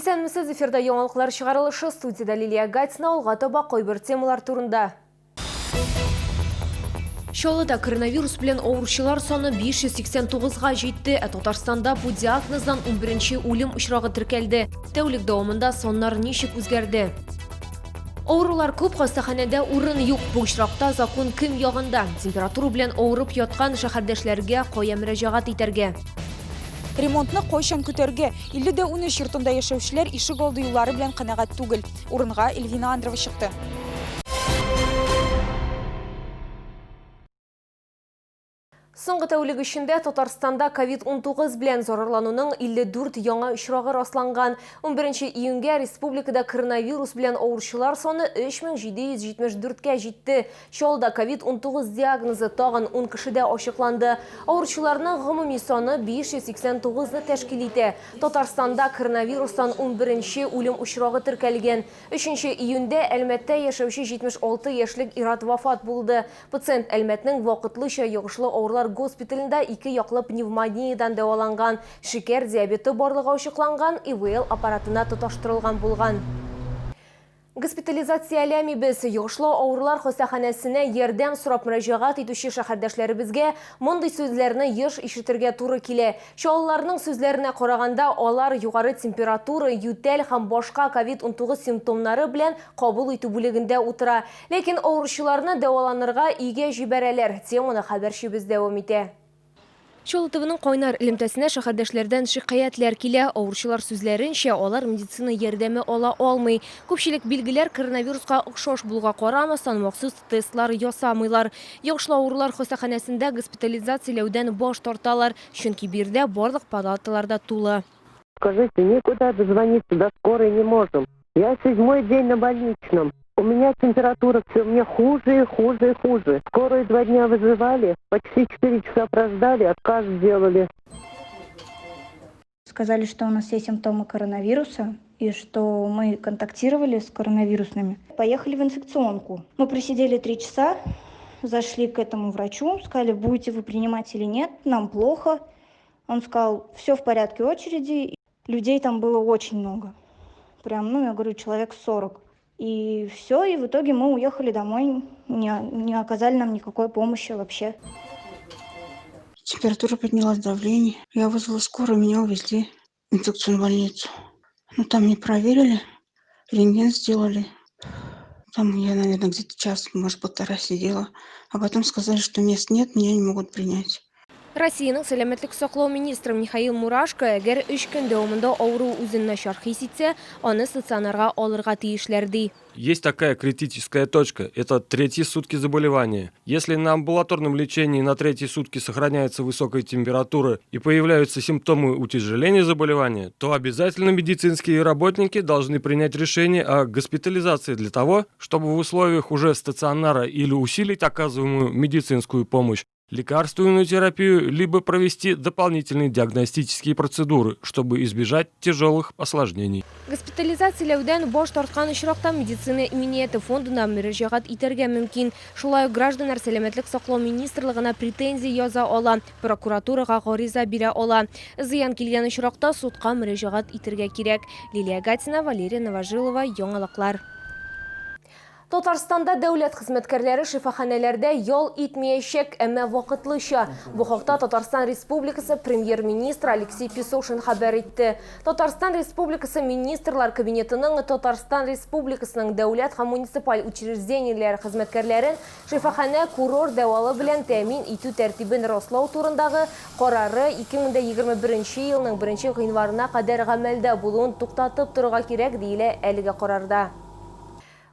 Исәнмесез, эфирда яңалыклар чыгарылышы, студиядә Лилия Гатина, алга таба кайбер темалар турында. Чаллыда коронавирус белән авыручылар саны 589-га җитте, ә Татарстанда бу диагноздан 11-нче үлем очрагы теркәлде. Тәүлек дәвамында саннар ничек үзгәрде? Авырулар күп, хастаханәдә урын юк. Бу очракта закон кем ягында? Температура белән авырып яткан шәһәрдәшләргә кая мөрәҗәгать итәргә? Ремонтны кайчан көтәргә? 50 дә 13 йортында яшәүчеләр ишек алды юллары белән канәгать түгел. Урынга Эльвина Андрова чыкты. Соңгы тәүлек эчендә Татарстанда ковид-19 белән зарарлануның 54 яңа очрагы расланган. 11 июньгә республикада коронавирус белән авыручылар саны 3774-кә җитте. Чаллыда ковид-19 диагнозы тагын 10 кешедә ачыкланды. Авыручыларның гомуми саны 589 ны тәшкил итә. Татарстанда коронавирустан 11 үлем очрагы теркәлгән. Өченче июньдә Әлмәттә яшәүче 76 яшьлек ир-ат вафат булды. Пациент Әлмәтнең вакытлыча йогышлы авырулар госпиталендә ике яклы пневмониядән дәваланган, шикәр диабеты барлыгы ачыкланган, ИВЛ аппаратына тоташтырылган булган. Госпитализацияләмибез. Йогышлы авырулар хастаханәсенә ярдәм сорап мөрәҗәгать итүче шәһәрдәшләребезгә мондый сүзләрне еш ишетергә туры килә. Чаллыларның сүзләренә караганда, алар югары температура, ютәл һәм башка ковид-19 симптомнары белән кабул итү бүлегендә утыра. Ләкин авыручыларны дәваланырга өйгә җибәрәләр. Теманы хәбәрчебез дәвам итә. Чаллы ТВның кайнар элемтәсенә шәһәрдәшләрдән шикаятьләр килә. Авыручылар сүзләренчә, алар медицина ярдәме ала алмый. Күпчелек билгеләр коронавируска охшаш булуга карамастан, махсус тестлар ясамыйлар. Йогышлы авырулар хастаханәсендә госпитализацияләүдән баш тарталар, чөнки биредә барлык палаталар да тулы. Скажите, никуда дозвониться до скорой не можем. Я седьмой день на больничном. У меня температура все мне хуже и хуже и хуже. Скорую два дня вызывали, почти 4 часа прождали, отказ сделали. Сказали, что у нас есть симптомы коронавируса и что мы контактировали с коронавирусными. Поехали в инфекционку. Мы просидели три часа, зашли к этому врачу, сказали, будете вы принимать или нет, нам плохо. Он сказал, все в порядке очереди. Людей там было очень много. Прям, ну, я говорю, человек 40. И все, и в итоге мы уехали домой, не, не оказали нам никакой помощи вообще. Температура поднялась, давление. Я вызвала скорую, меня увезли в инфекционную больницу. Ну, там не проверили, рентген сделали. Там я, наверное, где-то час, может, полтора сидела. А потом сказали, что мест нет, меня не могут принять. Россиянең сәламәтлек саклау министры Михаил Мурашко, әгәр өч көн дәвамында авыру үзен начар хис итсә, аны стационарга алырга тиешләр, ди. Есть такая критическая точка – это третьи сутки заболевания. Если на амбулаторном лечении на третьи сутки сохраняется высокая температура и появляются симптомы утяжеления заболевания, то обязательно медицинские работники должны принять решение о госпитализации для того, чтобы в условиях уже стационара или усилить оказываемую медицинскую помощь, лекарственную терапию, либо провести дополнительные диагностические процедуры, чтобы избежать тяжелых осложнений. Госпитализацияләүдән баш тарткан очракта медицина иминияте фондына мөрәҗәгать итәргә мөмкин. Шулай ук гражданнар Сәламәтлек саклау министрлыгына претензия яза ала, прокуратурага гариза бирә ала. Зыян килгән очракта судка мөрәҗәгать итәргә кирәк. Лилия Гатина, Валерия Новожилова, Яңалыклар. Татарстанда дәүләт хезмәткәрләре шифаханәләрдә ял итмәячәк, әмма вакытлыча. Бу хакта Татарстан Республикасы премьер-министры Алексей Песошин хәбәр итте. Татарстан Республикасы Министрлар Кабинетының Татарстан Республикасының дәүләт һәм муниципаль учреждениеләре хезмәткәрләрен шифаханә-курорт дәвалы белән тәэмин итү тәртибен раслау турындагы карары 2021 елның 1 гыйнварына кадәр гамәлдә булуын туктатып торырга кирәк, диелә әлеге карарда.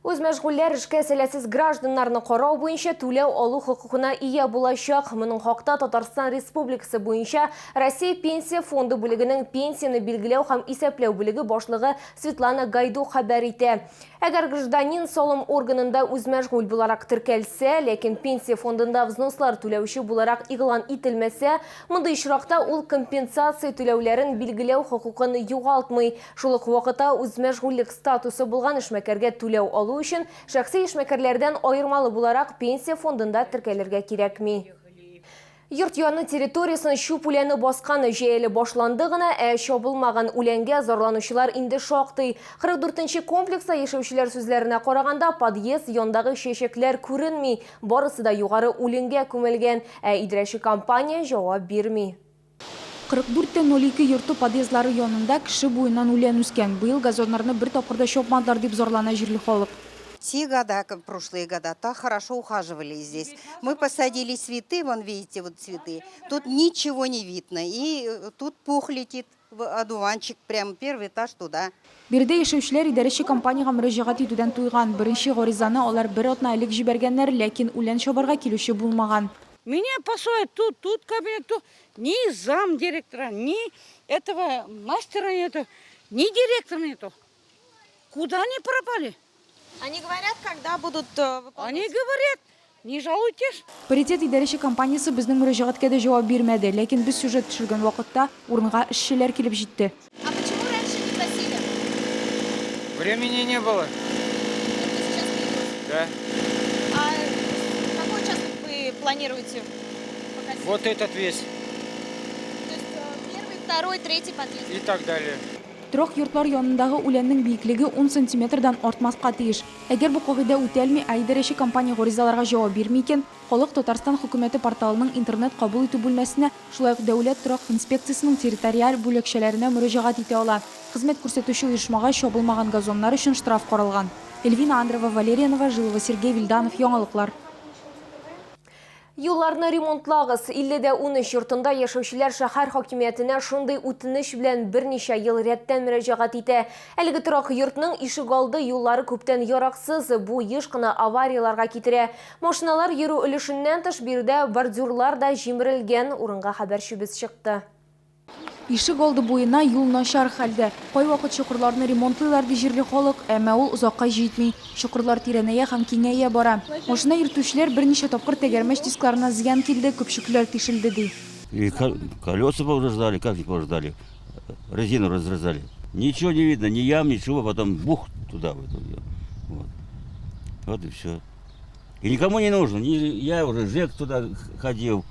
Үзмәшгульләр эшкә сәләтсез гражданнарны карау буенча түләү алу хокукына ия булачак. Моның хакта Татарстан Республикасы буенча Россия Пенсия фонды бүлегенең пенсияне билгеләү һәм исәпләү бүлеге башлыгы Светлана Гайдук хәбәр итә. Әгәр гражданин салым органында үзмәшгуль буларак теркәлсә, ләкин пенсия фондында взнослар түләүче буларак игълан ителмәсә, мондый очракта ул компенсация түләүләрен билгеләү хокукын югалтмый. Шул ук вакытта үзмәшгульлек статусы булган эшмәкәргә түләү алу өчен шәхси эшмәкәрләрдән аермалы буларак пенсия фондында теркәлергә кирәкми. Йорт яны территориясен чүп үләне баскан. Җәй әле башланды гына, ә чабылмаган үләнгә зарланучылар инде шактый. 44 нче комплекста яшәүчеләр сүзләренә караганда, подъезд яндагы чәчәкләр күренми, барысы да югары үләнгә күмелгән, ә идарәче компания җавап бирми. 44 тә 02 йорты подъездлары янында кеше буеннан үлән үскән. Быел газоннарны бер тапкыр да чапмадылар, дип зарлана җирле халык. Те года, как прошлые года, так хорошо ухаживали здесь. Мы посадили цветы, вон видите, вот цветы. Тут ничего не видно. И тут пух летит, одуванчик, прям первый этаж туда. Биредә яшәүчеләр идарәче компаниягә мөрәҗәгать итүдән туйган. Беренче гаризаны алар бер атна элек җибәргәннәр, ләкин үлән чабарга килүче булмаган. Меня посылают тут, тут кабинет, тут. Ни зам директора, ни этого мастера нету, ни директора нету. Куда они пропали? Они говорят, когда будут выполнять? Они говорят, не жалуйтесь. Паритет идарәче компаниясе безнең мөрәҗәгатькә дә җавап бирмәде, ләкин без сюжет төшергән вакытта урынга эшчеләр килеп җитте. А почему раньше не косили? Времени не было. Только сейчас появилось? Да. А какой участок вы планируете покосить? Вот этот весь. То есть первый, второй, третий подъезд? И так далее. Торак йортлар янындагы үләннең биеклеге 10 сантиметрдан артмаска тиеш. Әгәр бу кагыйдә үтәлми, ә идарәче компания гаризаларга җавап бирми икән, халык Татарстан хөкүмәте порталының интернет кабул итү бүлмәсенә, шулай ук Дәүләт торак инспекциясенең территориаль бүлекчәләренә мөрәҗәгать итә ала. Хезмәт күрсәтүче оешмага чабылмаган газоннар өчен штраф каралган. Эльвина Андрева, Валерия Новожилова, Сергей Вильданов, Яңалыклар. Юлларны ремонтлагыз. 50 дә 13 йортында яшәүчеләр шәһәр хакимиятенә шундый үтенеч белән берничә ел рәттән мөрәҗәгать итә. Әлеге торак йортның ишегалды юллары күптән яраксыз, бу еш кына аварияләргә китерә. Машиналар йөрү өлешеннән тыш биредә бордюрлар да җимерелгән. Урынга хәбәрчебез чыкты. Ишек алды буена юл начар хәлдә. Кайвакыт чокырларны ремонтлыйлар, ди җирле халык, әмма ул озакка җитми. Чокырлар тирәнәя һәм киңәя бара. Машина йөртүчеләр берничә тапкыр тәгәрмәч дискларына зыян килде, көпчәкләр тишелде, ди. И колеса повреждали, как не повреждали, резину разрезали. Ничего не видно, ни ям, ничего, потом бух туда в эту. Вот. Вот и все. И никому не нужно. Я уже ЖЭК туда ходил.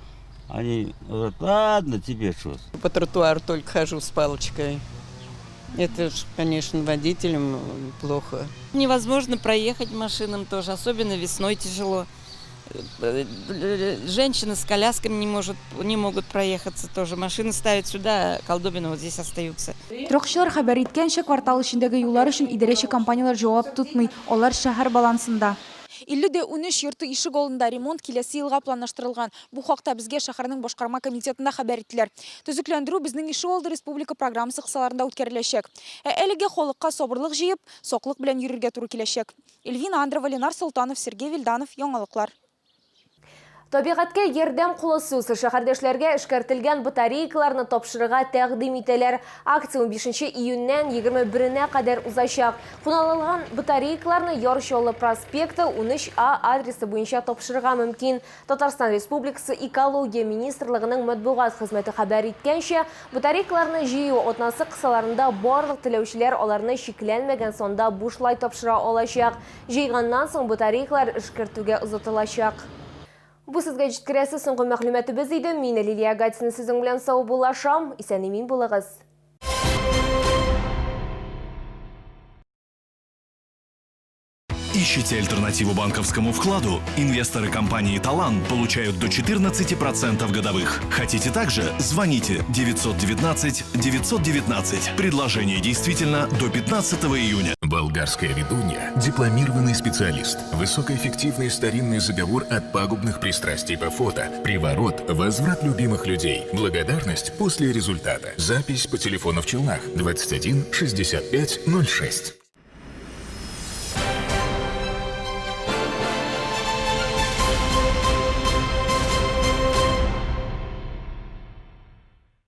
Они говорят: «Ладно тебе, что». По тротуару только хожу с палочкой. Это ж, конечно, водителям плохо. Невозможно проехать машинам тоже, особенно весной тяжело. Женщины с колясками не могут проехаться тоже. Машины ставят сюда, а колдобины вот здесь остаются. Торакчылар хәбәр иткәнчә, квартал эчендәге юллар өчен идарәче компанияләр җавап тотмый, алар шәһәр балансында. 50 дә 13 йорты ишек алдында ремонт киләсе елга планлаштырылган. Бу хакта безгә шәһәрнең башкарма комитетында хәбәр иттеләр. Төзекләндерү «Безнең ишегалды» республика программасы кысаларында үткәреләчәк. Ә әлегә халыкка сабырлык җыеп, саклык белән йөрергә туры киләчәк. Эльвина Андрова, Ленар Солтанов, Сергей Вильданов, Яңалыклар. Табигатькә ярдәм кулы суз. Шәһәрдәшләргә эшкәртелгән батарейкаларны тапшырырга тәкъдим итәләр. Акция 15 июньнән 21-нә кадәр узачак. Кулланылган батарейкаларны Яр Чаллы проспекты 13А адресы буенча тапшырырга мөмкин. Татарстан Республикасы Экология министрлыгының матбугат хезмәте хәбәр иткәнчә, батарейкаларны җыю атнасы кысаларында барлык теләүчеләр аларны чикләнмәгән санда бушлай тапшыра алачак. Җыйганнан соң батарейкалар эшкәртүгә озатылачак. Бу сезгә җиткерәсе соңгы мәгълүматыбыз иде. Мин Лилия Гатина сезнең белән саубуллашам. Исән-имин булыгыз. Ищете альтернативу банковскому вкладу? Инвесторы компании «Талан» получают до 14% годовых. Хотите также? Звоните 919 919. Предложение действительно до 15 июня. Болгарская ведунья – дипломированный специалист. Высокоэффективный старинный заговор от пагубных пристрастий по фото, приворот, возврат любимых людей, благодарность после результата. Запись по телефону в Челнах 21 65 06.